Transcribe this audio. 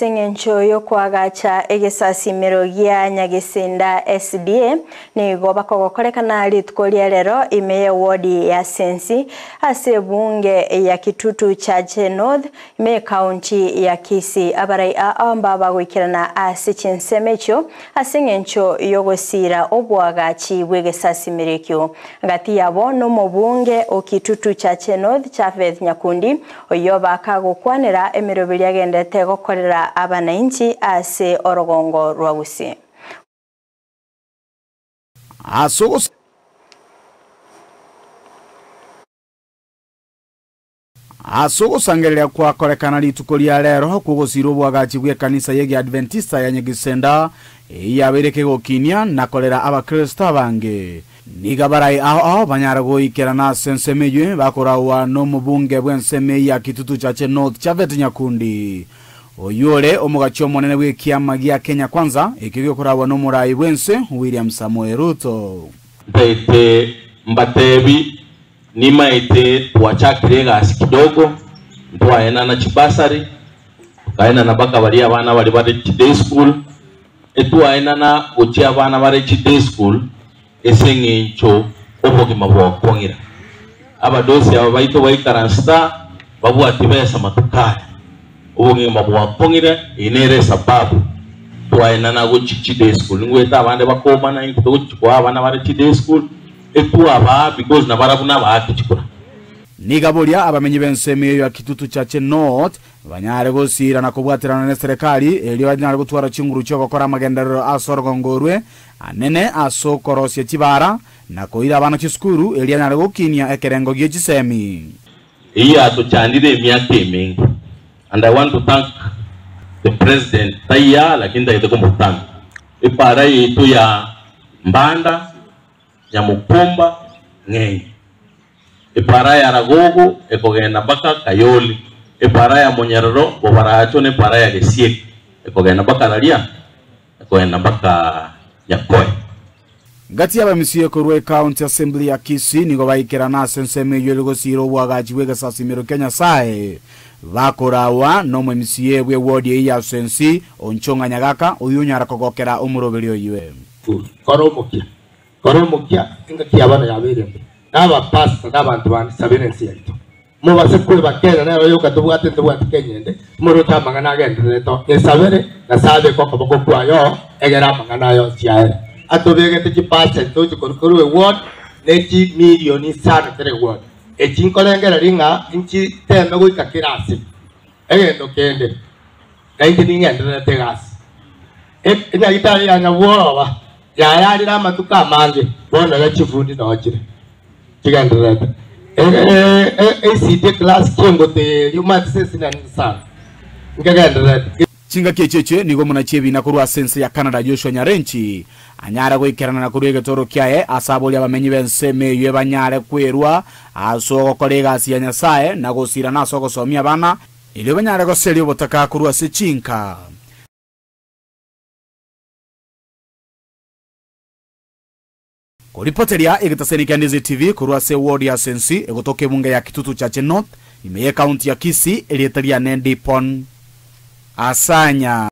Ase eng'encho y'okoagacha egesasimero gia Nyagesinda SDA nigo bakogokorekana rituko ria rero ime y'ewodi ya Sensi ase ebunge ya Kitutu Chache North ime y'ekaunti ya Kisii. Abarai aa mbabagoikerana ase chinsemo echio ase eng'encho y'ogosiira oboagachi bw'egesasimero ekio. Gati yabo nomobunge o Kitutu Chache North Japheth Nyakundi, oyio bakagokwanera emeroberi agenderete gokorera abanainchi ase orogongo rwa Gusii. Ase ogosangereria gwakorekana rituko ria rero kw'ogosiira oboagachi bw'ekanisa y'Egeadventista ya Nyagisenda, eyio yabeire kegokinia na korera Abakristo abange. Nigo abarai ao ao banyare goikerana ase ensemo eyio bakoraua nomobunge bw'ensemo eyio ya Kitutu Chache North Japhet Nyakundi, oyio ore omogachi omonene bw'ekiama gia Kenya Kwanza ekio gekoraua nomorai bw'ense William Samoei Ruto. Ntaete mbatebi Nimaete twachakire egasi kidogo, ntwaenana chibursary, tokaenana mpaka baria abana baria bare chiday school, etwaenana gochia abana bare chiday school ase eng'encho obogima bwakong'ire. Abadosi aba baito baikaransete babwati besa matuko aya, obogima bwakong'ire, eye nere esababu twaenana gochia chiday school. Nigwete abande bakomana inki togochia koa abana bare chiday school. Etwabaa because nabarabwo nabaake chikura. Niga boria abamenyi b'ensemo eyo ya Kitutu Chache North banyare gosiira na kobwaterana neserekari erio banyare gotwara chinguru chi'ogokora amagenderero ase orogongo orwe anene ase okorosia chibara na koira abana chisukuru erio anyare gokinia ekerengo gie chisemi. Eyio yatochandire emiaka emenge and I want to thank the president taiya lakini ntagete komothank. Epara yaito ya Mbanda Nyamokumba ng'enye. Epara ya Ragogo ekogenda mpaka Kayoli, epara ya Monyerero Bobaracho na epara ya Gesieka ekogenda mpaka Raria, ekogenda mpaka Nyakoe. Gati y'abamisia korwa Ecounty Assembly ya Kisii nigo baikerana ase ensemo eyio ere gosiira oboagachi bw'egesasimero kia Nyasae, bakorawa n'omoMCA bw'eward eyio ya Sensi, Onchong'a Nyagaka, oyio onyara kogokera omoroberi oyio. Kora omokia, kora omokia, engaki ya bono yabeire embe. Na abapastor na abanto bande, sabera ense yaito. Mobase kweba Kenya nero yoka tobwate ntobwati Kenya ende, moroche amang'ana agendererete oo. Esabere, Nyasae abeke okoboko kwaye oo, egere amang'ana aya onsi aere. Atobegete chipercent toche korwa korwa eward ne chimilion isano kera eward. Echi nkorengereria ng'a nchiteme goika kera ase. Egento kende, nainche ning'endererete egasi. Enyagitari ya nyabworoba yayarire amatuko amange, bono iga chifundi noo chire chigendererete. ECD class kiengoto eye eria omanyete ase esinani sana nkegendererete. Chingaki echio echio nigo omonachi ebina korwa ase ense ya Canada Joshua Nyarenchi anyare goikerana na korua egetoro kiaye ase aboria abamenyi b'ensemo eyio banyare kwerua ase ogokora egasi ya Nyasae na gosirana ase ogosomia abana erio banyare goseria obotaka korwa ase chinka. Koripoteria egetaseni kia Ndizi TV korwa ase eward ya Sensi egotoka ebunge ya Kitutu Chache North ime y'ecounty ya Kisii erieta riane Dipon Asanya.